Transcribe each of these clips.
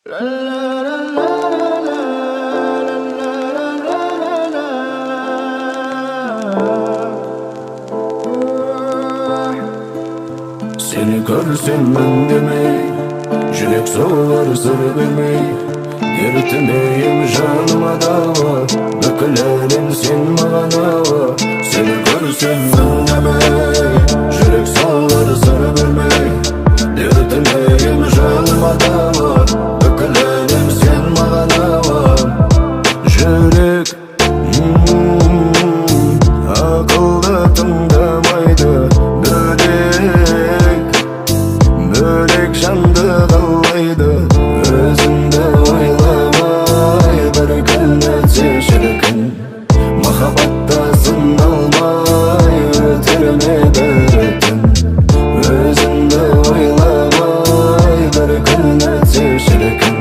Сені көрсем үндемей, жүрек соғар сыр бермей. Дертіме ем, жаныма дауа, бүкіл әлем сен маған ауа. Сені көрсем үндемей, жүрек соғар сыр бермей. Дертіме ем, жаныма дауа, бүкіл әлем сен маған ауа. Жүрек ақылды тыңдамайды, бөлек бөлек жанды қалайды. Өзіңді ойламай бір күн өтсе шіркін, махаббатта сыналмай өтер ме бір түн? Өзіңді ойламай бір күн өтсе шіркін,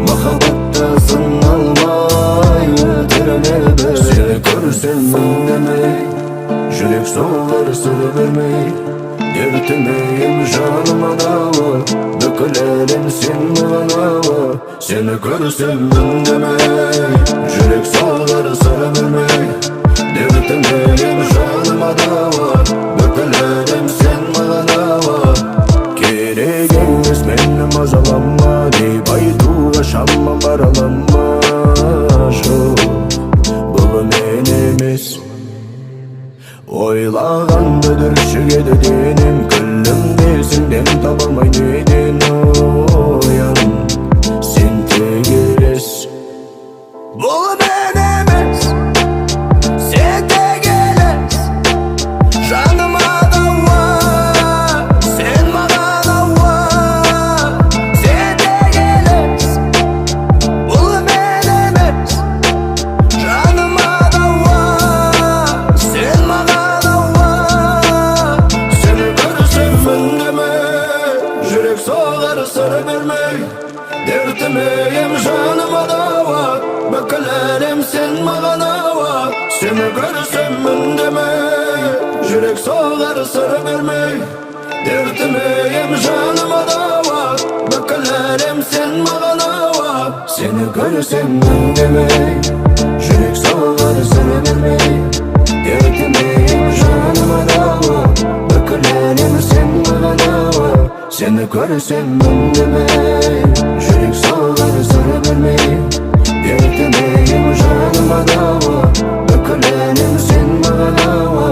махаббатта сыналмай өтер ме бір? Сені көрсем үндемей, жүрек соғар сыр бермей. Дертіме ем, жаныма дауа, бүкіл әлем сен маған ауа. Сені көрсем үндемей, жүрек соғар сыр бермей. Дертіме ем, жаныма дауа, бүкіл әлем сен маған ауа. Керек емес мені мазалама деп айтуға шамам бара ала ма? Жоқ, бұл мен емес. Ойлағанда дүршігеді денем, күлімдесең дем таба алмай неден оян. Сен тек елес, бұл мен емес. Сен тек елес, жаныма дауа, сен маған ауа. Сен тек елес, бұл мен емес. Жаныма дауа, сен маған ауа. Сені көрсем үндемей, жүрек соғар сыр бермей. Дертіме ем, жаныма дауа, бүкіл әлем сен маған ауа. Сені көрсем үндемей, жүрек соғар сыр бермей. Дертіме ем, жаныма дауа, бүкіл әлем сен маған ауа. Сені көрсем үндемей, жүрек соғар сыр бермей. Дертіме ем, жаныма дауа, бүкіл әлем сен маған ауа. Сені көрсем үндемей, жүрек соғар сыр бермей. Дертіме ем, жаныма дауа, бүкіл әлем сен маған ауа.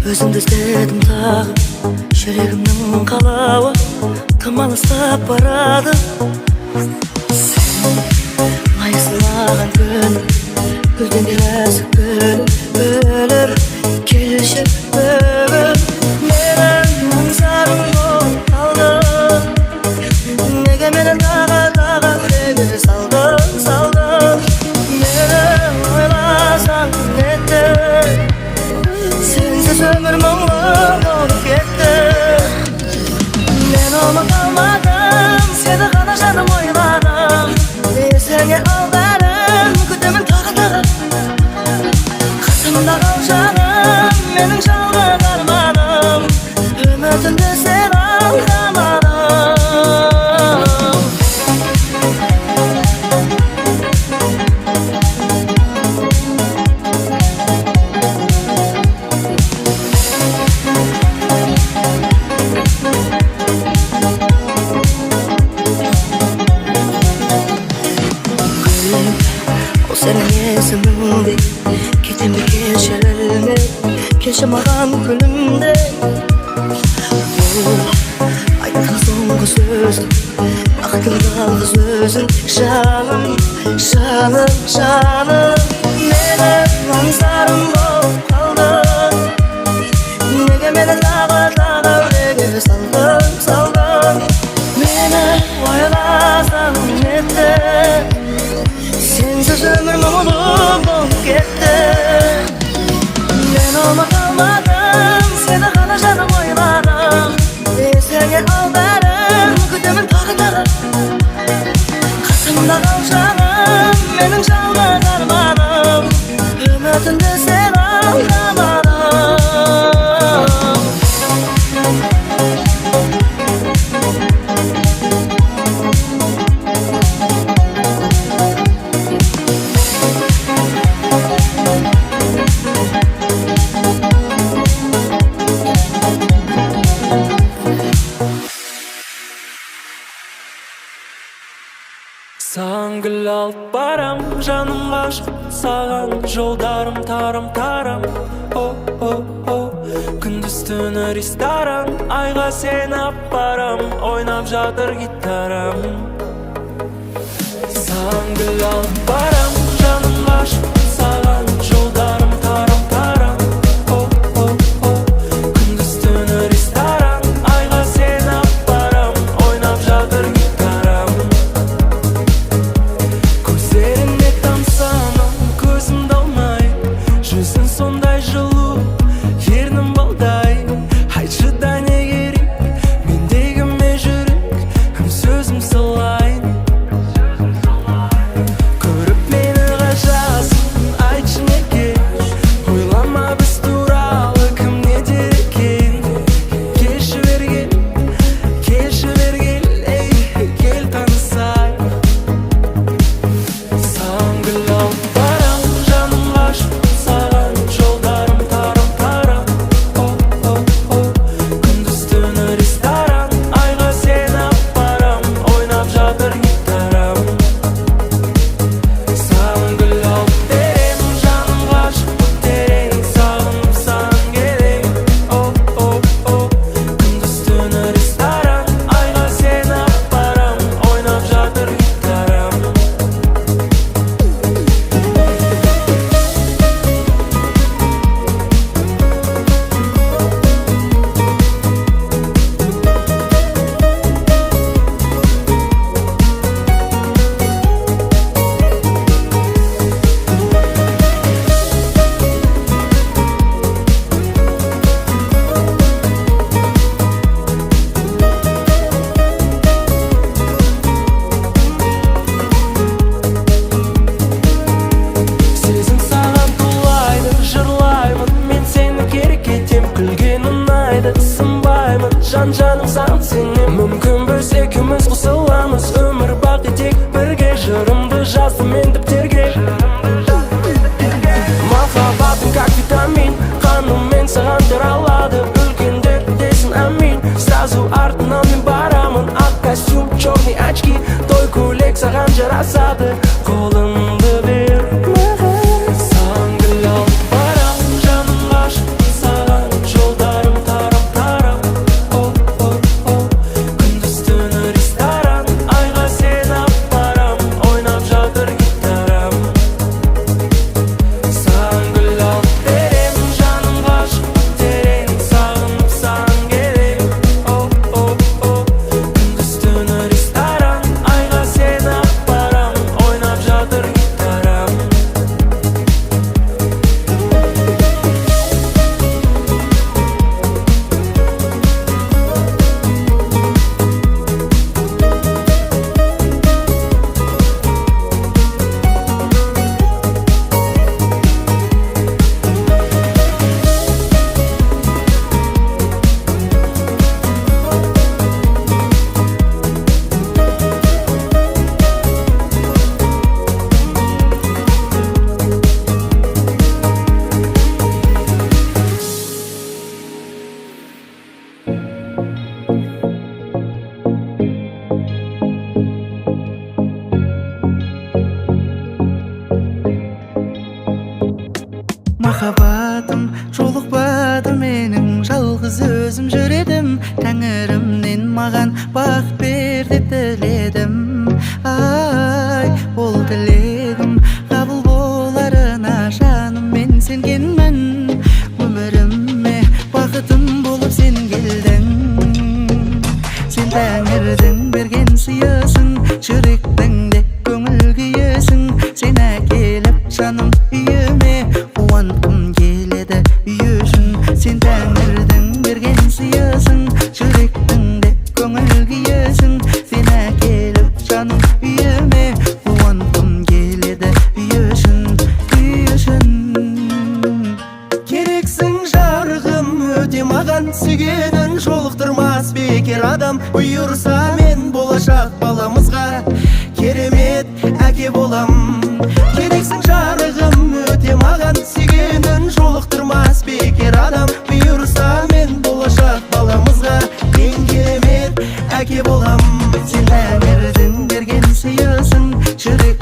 Өзіңді іздедім тағы, жүрегімнің қалауы тым алыстап барады. Сен лайықсың маған, күнім, гүлденген нәзік гүлім, гүлім, келші бүгін. Менің мұң-зарым болып қалдың. Неге мені тағы, тағы, неге салдың, салдың? Мені ойласаң нетті? Сенсіз өмір мұңлы болып кетті. Мен ұмыта алмадым сені ғана, жаным, ойладым. Есіңе ал бәрін, күтемін тағы, тағы. Қасымда қал, жаным, менің жалғыз арманым. Үмітімді сен алдамадың. Гүлім, ол сенің есіміңде. Кетем бе, кешірілме, келші маған күлімде. Бұл айтқан соңғы сөзім, бақытым жалғыз өзің, жаным, жаным, жаным. Менің аңсарым болып қалдың. Неге мені тағы Саған гүл алып барам, жаным ғашық саған. Жолдарым тарам тарам, о о о. Күндіз түні ресторан, айға сені апарам. Ойнап жатыр гитарам. Саған гүл алып барам, жаным ғашық саған. Жолдарым тарам тарам, о о о. Күндіз түні ресторан, айға сені апарам. Ойнап жатыр гитарам. Көздеріңе тамсанам, көзімді алмай. Жүзің сондай жылу, ернің балдай. Айтшы да, не керек, мендегі жүрек, сөзім сылайын. Көріп мені қашасың, айтшы неге? Ойлама біз туралы, кім не дер екен. Келші бері, кел, келші бері, кел, ей, кел танысайық. Саған гүл алып барам, жаным ғашық саған. Жолдарым тарам тарам, о о о. Күндіз түні ресторан, айға сені апарам. Ойнап жатыр гитарам. Саған гүл алып берем, жаным ғашық терең. Сағынып саған келем, о о о. Күндіз түні ресторан, айға сені апарам. Ойнап жатыр гитарам. Сезім саған тулайды, жырлаймын мен сені, керек етем. Күлген ұнайды, сынбаймын, жан жаным саған сенем. Мүмкін, біз екеуміз қосыламыз, өмір бақи тек бірге. Жырымды жаздым мен дәптерге. Махаббатың как витамин, қаныммен саған таралады. Үлкендер десін әмин, сразу артынан мен барамын. Ақ костюм, черный очки, той көйлек саған жарасады. Қолыңды бер маған. Саған гүл алып барам, жаным ғашық саған. Жолдарым тарам тарам, о о о. Күндіз түні ресторан, айға сені апарам. Ойнап жатыр гитарам. Саған гүл алып берем, жаным ғашық терең. Сағынып саған келем, о о о. Күндіз түні ресторан, айға сені апарам. Ойнап жатыр гитарам. Махаббатым жолықпады менің, жалғыз өзім жүр едім. Тәңірімнен маған бақ бер деп тіледім. Ай, ол тілегім қабыл боларына жаныммен сенгенмін. Өміріме бақытым болып сен келдің. Сен тәңірдің берген сыйысың, жүректің де көңіл күйісің. Сен әкеліп жаным үйіме, қуантқым келеді үй үшін. Сен тәңірдің берген сыйысың, жүректің де көңіл күйісің. Сен әкеліп жаным үйіме, қуантқым келеді үй үшін, үй үшін. Керексің, жарығым, өте маған. Сүйгенін жолықтырмас бекер адам. Бұйырса, мен болашақ баламызға керемет әке болам. Керексің, жарығым, өте маған. Сүйгенін жолықтырмас бекер адам. Бұйырса, мен болашақ баламызға ең керемет әке болам. Сен тәңірдің берген сыйысың, жүрек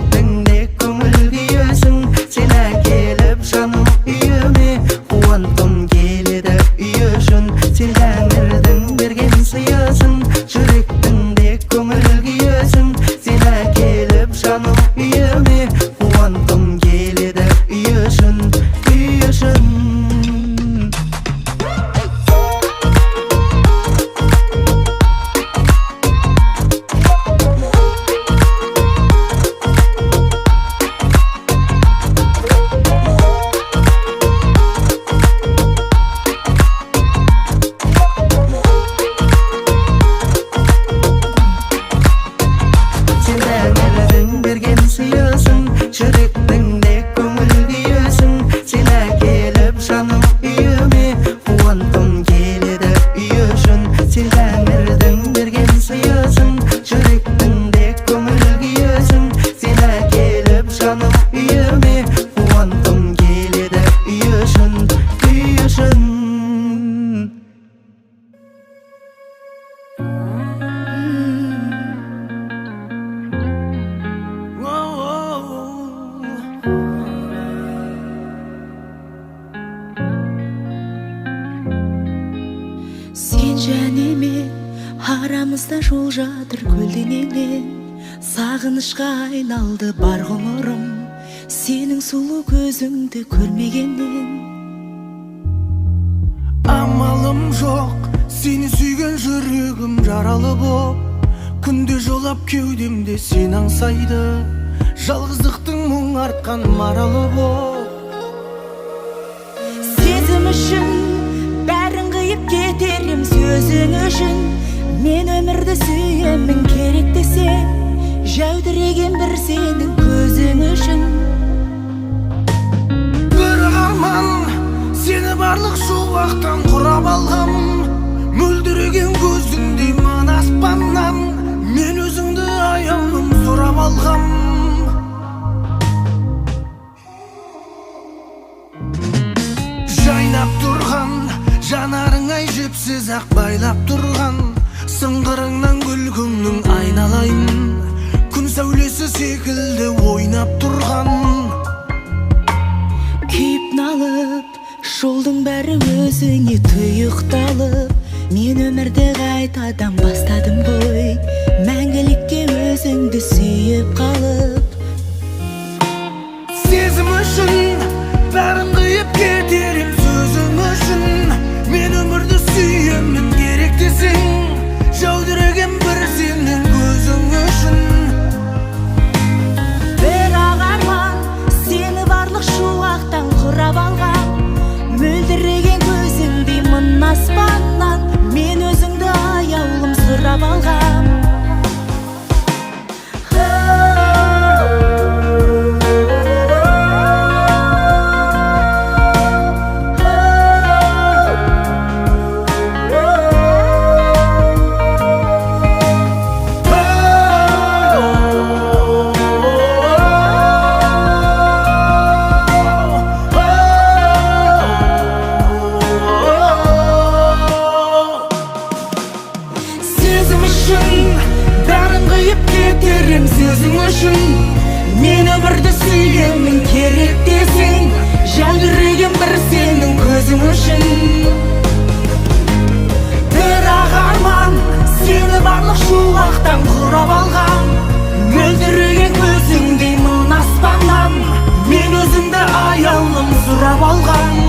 Сен және мен арамызда жол жатыр көлденеңнен. Сағынышқа айналды бар ғұмырым, сенің сұлу көзіңді көрмегеннен. Амалым жоқ, сені сүйген жүрегім жаралы боп, күнде жолап кеудемде сені аңсайды. Жалғыздықтың мұң артқан маралы боп. Сезім үшін бәрін қиып кетерім, сөзің үшін мен өмірді сүйемін. Керек десең, жәудіреген бір сенің көзің үшін. Бір арман, сені барлық шуақтан құрап алғам. Мөлдіреген көзіңдей мына аспаннан мен өзіңді аяулым сұрап алғам. Жайнап тұрған жанарың ай жіпсіз ақ байлап тұрған, сыңғырыңнан күлкіңнің айналайын күн сәулесі секілді ойнап тұрған. Күйіп налып, жолдың бәрі өзіңе тұйықталып, мен өмірді қайтадан бастадым ғой, мәңгілікке өзіңді сүйіп қалып. Сезім үшін бәрін қиып кетерім, сөзің үшін мен өмірді сүйемін. Керек десең, жәудіреген бір сенің көзің үшін. Бірақ арман, сені барлық шуақтан құрап алған, мөлдіреген көзіңдей мына аспаннан мен өзіңді аяулым сұрап алғам. Сезім үшін бәрін қиып кетерім, сөзің үшін мен өмірді сүйемін. Керек десең, жәудіреген бір сенің көзің үшін. Бірақ арман, сені барлық шуақтан құрап алғам, мөлдіреген көзіңдей мына аспаннан мен өзіңді аяулым сұрап алғам.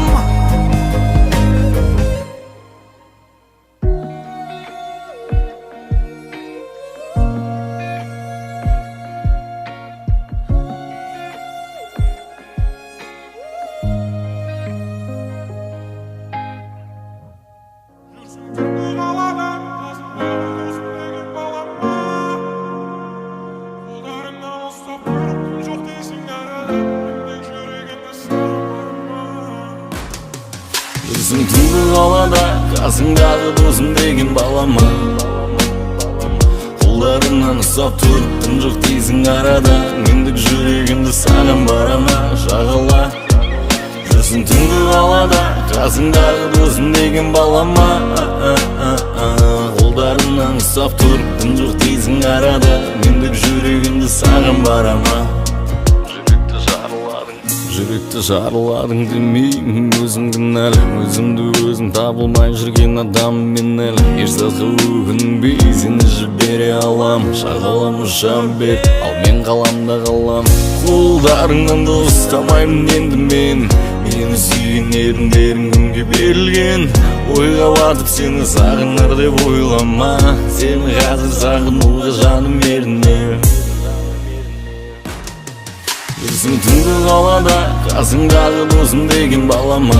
Жүрсің түнгі қалада, қасыңдағы досым деген балама. Қолдарымнан ұстап тұрып, тым жоқ дейсің арада. Мендік жүрегімді саған барама, жағала. Жүрсің түнгі қалада, қасыңдағы досым деген балама. Қолдарымнан ұстап тұрып, тым жоқ дейсің арада. Мендік жүрегімді саған барама. Жүректі жараладың, жүректі жараладың демеймін, өзім кінәлі. Өзімді өзім табылмай жүрген адам мен әлі. Еш затқа өкінбей сені жібере алам. Шағалам ұшам бер, ал мен қалам да қалам. Қолдарыңнан да ұстамаймын енді мен. Мені сүйген еріндерің кімге берілген? Ойға батып сені сағынар деп ойлама. Сені қазір сағынуға жаным еріне. Жүрсің түнгі қалада, қасыңдағы досым деген балама.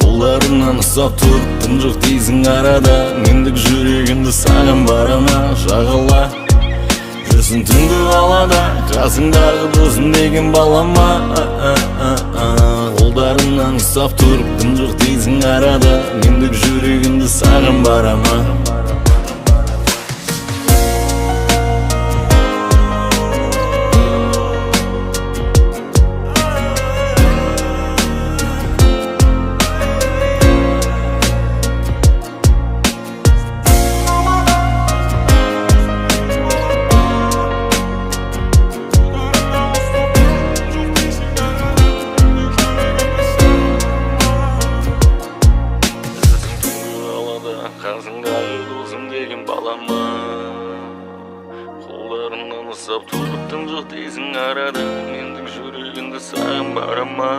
Қолдарымнан ұстап тұрып, тым жоқ дейсің арада. Мендік жүрегімді саған барама, жағала. Жүрсің түнгі қалада, қасыңдағы досым деген балама. Қолдарымнан ұстап тұрып, тым жоқ дейсің арада. Мендік жүрегімді саған барама. Қасыңдағы досым деген балама, қолдарынан ұстап тұрып тым жоқ дейсің арада. Мендік жүрегіңді саған барама.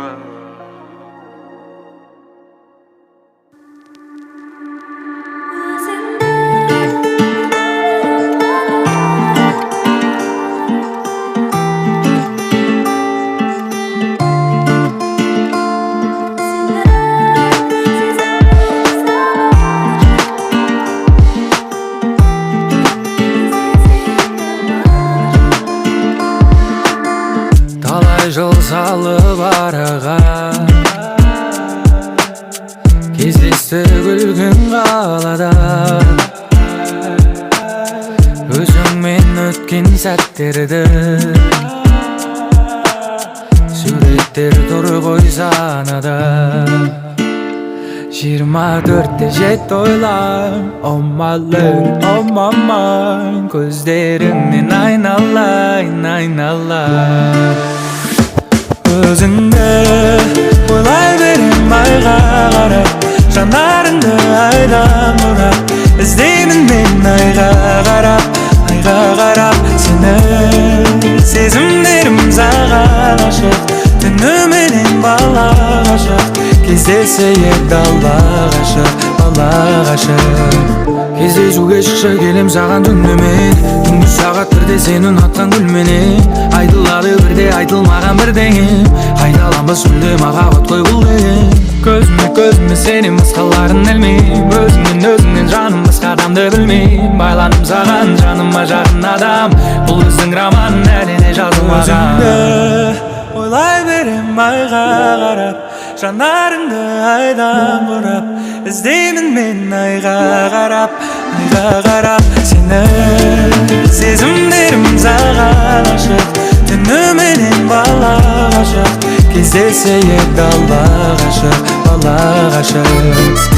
Талай жыл салып араға, кездестік үлкен қалада. Өзіңмен өткен сәттерді суреттер тұр ғой санада. 24-те 7 ойлан, oh my lady, oh my mind. Көздеріңнен айналайын, айналайын. Өзіңді ойлай берем айға қарап, жанарыңды айдан бұрап. Іздеймін мен айға қарап, айға қарап сені. Сезімдерім саған ашық, түніменен бала ғашық. Кездесейік дала ғашық, бала ғашық. Кездесуге шықшы, келем саған түнімен. Түнгі сағат 1-де сені ұнатқан гүлменен. Айтылады бірде айтылмаған бірдеңе, қайталанбас мүлде махаббат қой бұл деген. Көзіме, көзіме сенем, басқаларын ілмеймін. Өзіңнен, өзіңнен жаным басқа адамды білмеймін. Байландым саған, жаныма жақын адам. Бұл біздің роман әлі де жазылмаған. Өзіңді ойлай берем айға қарап, жанарыңды айдан бұрап. Іздеймін мен айға қарап, айға қарап сені. Сезімдерім саған ашық, түніменен бала ғашық. Кездесейік дала ғашық, бала ғашық.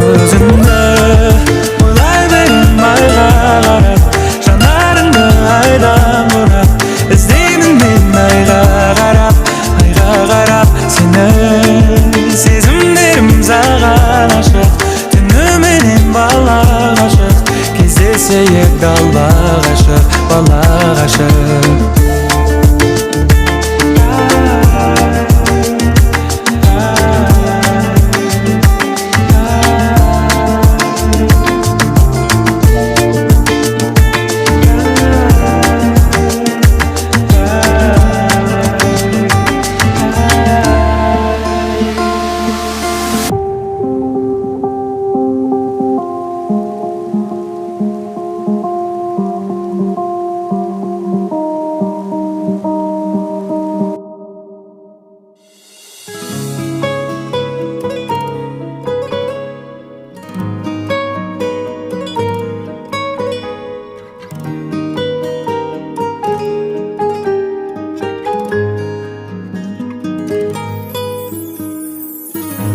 Өзіңді ойлай берем айға қарап, жанарыңды айдан бұрап. Іздеймін мен айға қарап, айға қарап сені. Сезімдерім саған ашық, түніменен бала ғашық. Кездесейік дала ғашық, бала ғашық.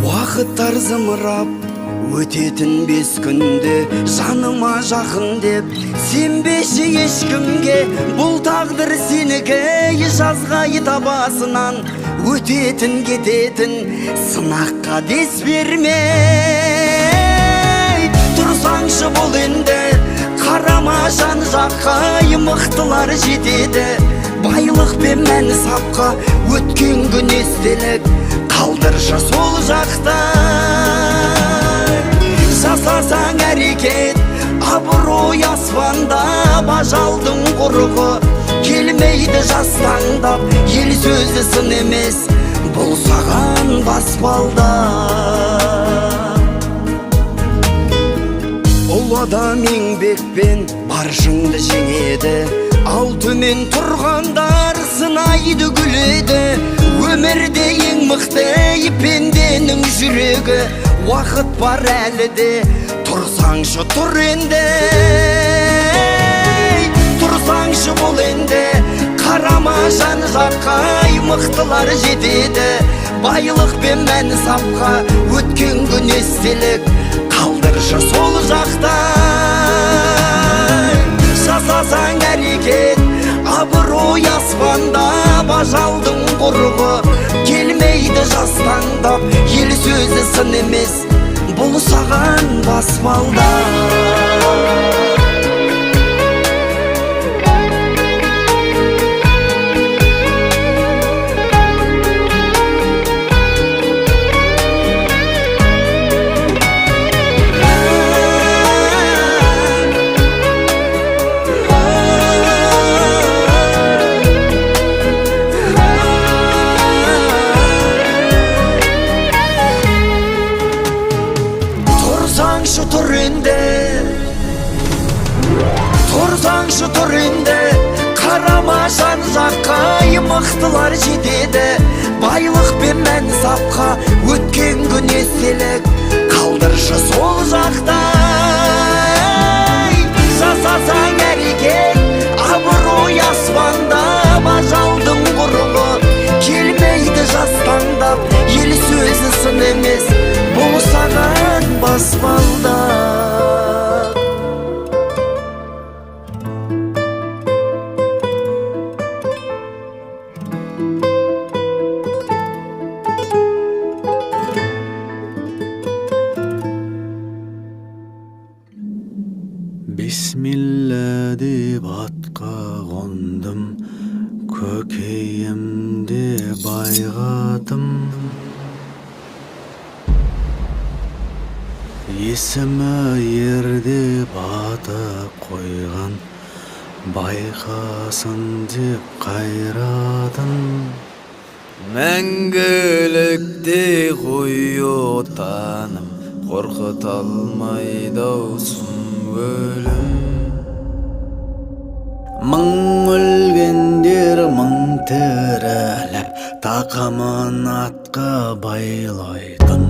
Уақыттар зымырап өтетін 5 күнде, жаныма жақын деп сенбеші ешкімге. Бұл тағдыр сенікі, жазғай табасынан өтетін кететін сынаққа дес бермей. Тұрсаңшы бол енді, қарама жан жаққа, мықтылар жетеді байлық пен мән сапқа. Өткен күн естелік қалдыршы сол жақта. Жасасаң әрекет, абырой аспанда. Ажалдың құрығы келмейді жастаңдап. Ел сөзі сын емес, бұл саған баспалдақ. Ұлы адам еңбекпен бар шыңды жеңеді, ал төмен тұрғандар сынайды, күледі. Өмірде ең мықты пенденің жүрегі. Уақыт бар әлі де, тұрсаңшы, тұр енді. Тұрсаңшы бол енді, қарама жан жаққа, мықтылар жетеді Байлық пен мәнсапқа өткен күн естелік қалдыршы сол жақта. Жасасаң әрекет, абырой аспанда, ажалдың құрығы келмейді жастаңдап. Ел сөзі сын емес, бұл саған баспалдақ. Тұрсаңшы тұр енді, тұрсаңшы тұр енді, қарама жан жаққа, мықтылар жетеді. Байлық пен мәнсапқа өткен күн естелік қалдыршы сол жақта. Жасасаң әрекет, абырой аспанда, ажалдың құрығы келмейді жастаңдап. Ел сөзі сын емес, бұл саған баспалдақ. Бисмилла деп атқа қондым, көкейімде байғатым. Есімі ер деп аты қойған, байқасын деп қайратын. Мәңгілікте ғой отаным, қорқыта алмайды ау сұм өлім. Мың өлгендер мың тіріліп, тақымын атқа байлайтын.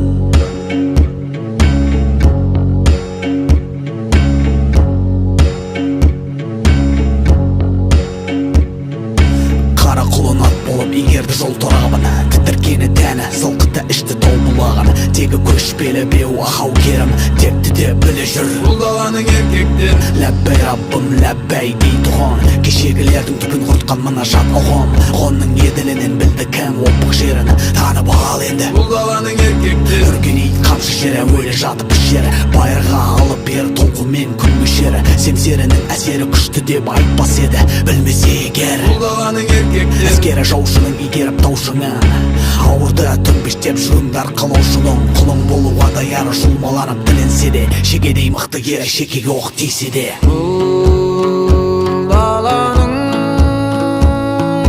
Қара құлын ат болып игерді жол торабын, тітіркені тәні зылқыты ішті тау бұлағын. Тегі көшпелі беу ахау керім, текті де біле жүр бұл даланың еркектері. Ләббәй Раббым, ләббәй дейтұғын, кешегілердің түбін құртқан мына жат ұғым. Ғонның еділінен білді кім опық жерін, танып ал енді бұл даланың еркектері. Үрген ит қамшы жері, өлі жатып ішер, байырға алып бер толқынмен күн мөшері. Семсерінің әсері күшті деп айтпас еді, білмесе егер бұл даланың еркектері. Әскері жаушының игеріп таушыңын, ауырды төмпештеп жүріңдер арқалаушының. Құлың болуға даяр жұлмаланып тіленсе де, шегедей мықты ері шекеге оқ тисе де. Бұл даланың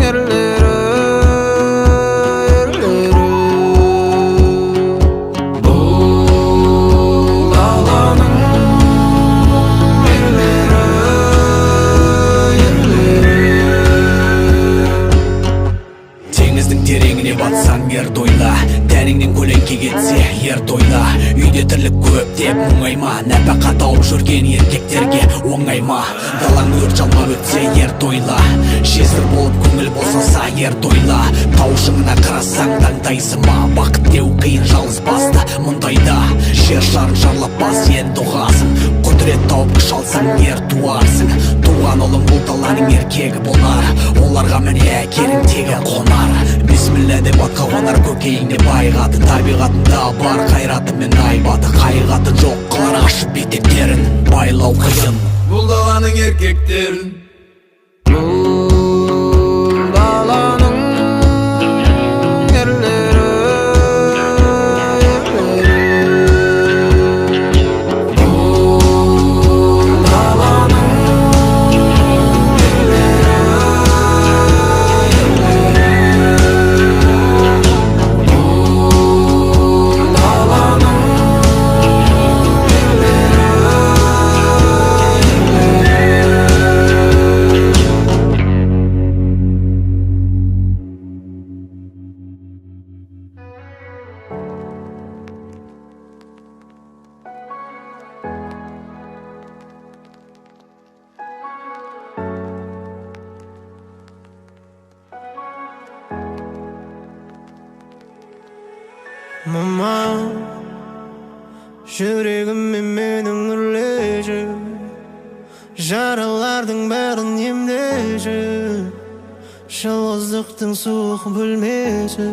ерлері, ерлері, бұл даланың ерлері, ерлері. Теңіздің тереңіне батсаң ер тойла, тәніңнен көлеңке кетсе ер тойла. Үйде тірлік көп деп мұңайма, нәпақа тауып жүрген еркектерге оңай ма? Далаң өрт жалмап өтсе ер тойла, жесір болып көңіл босаса ер тойла. Тау шыңына қарасаң таңдайсың ма, бақыт деу қиын жалғыз басты мұндайда. Жер шарын шарлап бас енді ұғасың, құдірет тауып күш алсаң ер туарсың. Туған ұлың бұл даланың еркегі болар, оларға міне әкенің тегі қонар. Бисмилла деп атқа қонар көкейіңде байғаты, табиғатында бар қайраты мен айбаты. Қайғаты жоқ қылар ашып етектерін, байлау қиын бұл даланың еркектерін. Бұл даланың ерлері, ерлері, бұл даланың ерлері, ерлері, бұл даланың ерлері, ерлері. Мама, жүрегіме менің үрлеші, жаралардың бәрін емдеші. Жалғыздықтың суық бөлмесі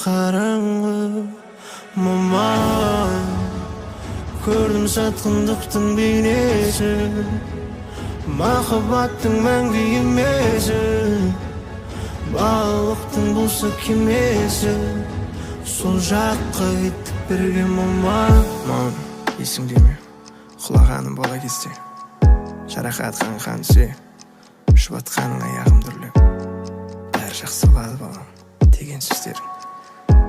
қараңғы. Мама, көрдім сатқындықтың бейнесін, махаббаттың мәңгі емесін, балалықтың болса кемесі. Сол жаққа кеттік бірге, мама. Мам, есіңде ме құлағаным бала кезде, жарақат қан түсе, жұбатқаның аяғым дүрлеп, бәрі жақсы болады, балам, деген сөздерің?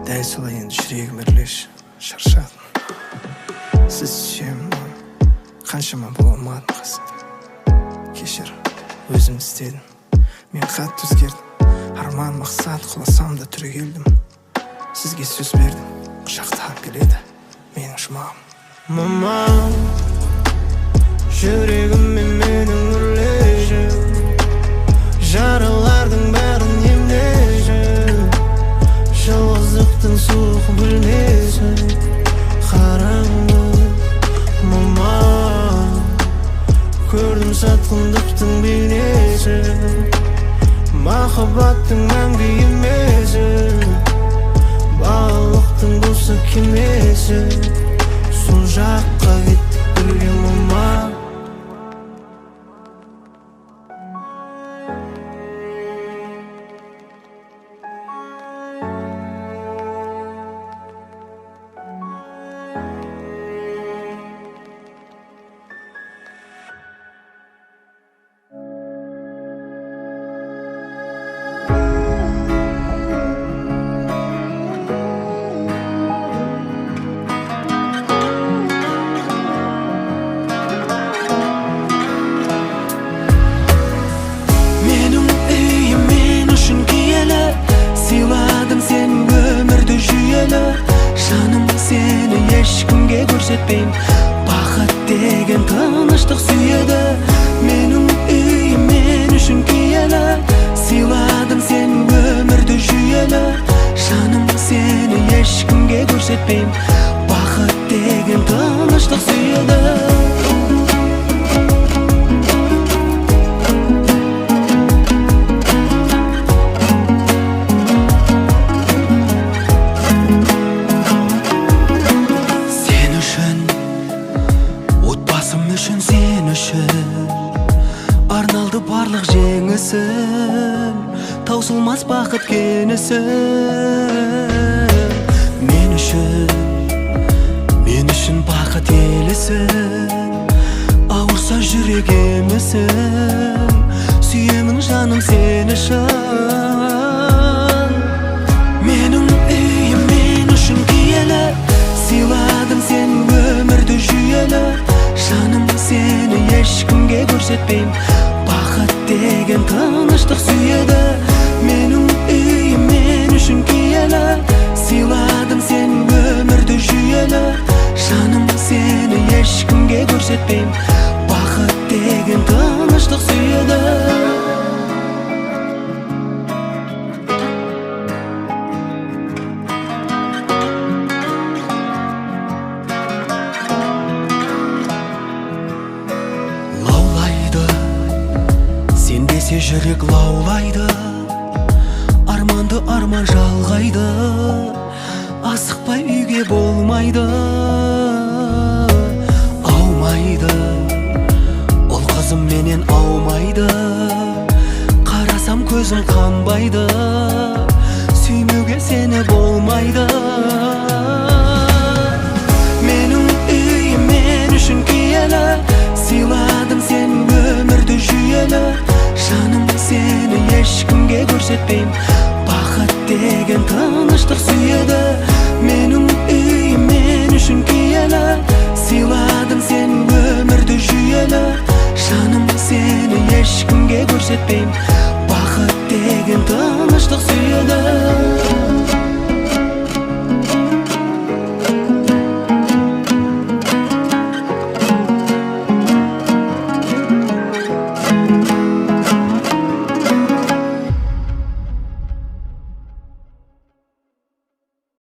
Дәл солай енді жүрегім үрлеші, шаршадым. Сізді сүйемін, мам. Қаншама бола алмадым қасыңда, кешір. Өзім істедім, мен қатты өзгердім. Арман, мақсат, құласам да түрегелдім. Сізге сөз бердім, құшақтағым келеді менің жұмағым. Мама, жүрегіме менің үрлеші, жаралардың бәрін емдеші. Жалғыздықтың суық бөлмесі қараңғы. Мама, көрдім сатқындықтың бейнесін, махаббаттың мәңгі емесін, балалықтың болса кемесі. Сол жаққа кеттік бірге, мама. Менің үйім мен үшін киелі, сыйладың сен өмірді жүйелі. Жаным, сені ешкімге көрсетпеймін. Бақыт деген тыныштық сүйеді. Менің үйім мен үшін киелі, сыйладың сен өмірді жүйелі. Жаным, сені ешкімге көрсетпеймін. Бақыт деген тыныштық сүйеді. Сен үшін, отбасым үшін, сен үшін арналды барлық жеңісім, таусылмас бақыт кенісім. Мен үшін, мен үшін бақыт елісің, ауырса жүрек емісің. Сүйемін, жаным, сені шын. Менің үйім мен үшін киелі, сыйладың сен өмірді жүйелі. Жаным, сені ешкімге көрсетпеймін. Бақыт деген тыныштық сүйеді. Менің үйім мен үшін киелі, сыйладың сен өмірді жүйелі. Жаным, сені ешкімге көрсетпеймін. Бақыт деген тыныштық сүйеді. Лаулайды сен десе жүрек лаулайды, арманды арман жалғайды, асықпай үйге болмайды. Аумайды ұл қызым менен, аумайды. Қарасам көзім қанбайды, сүймеуге сені болмайды.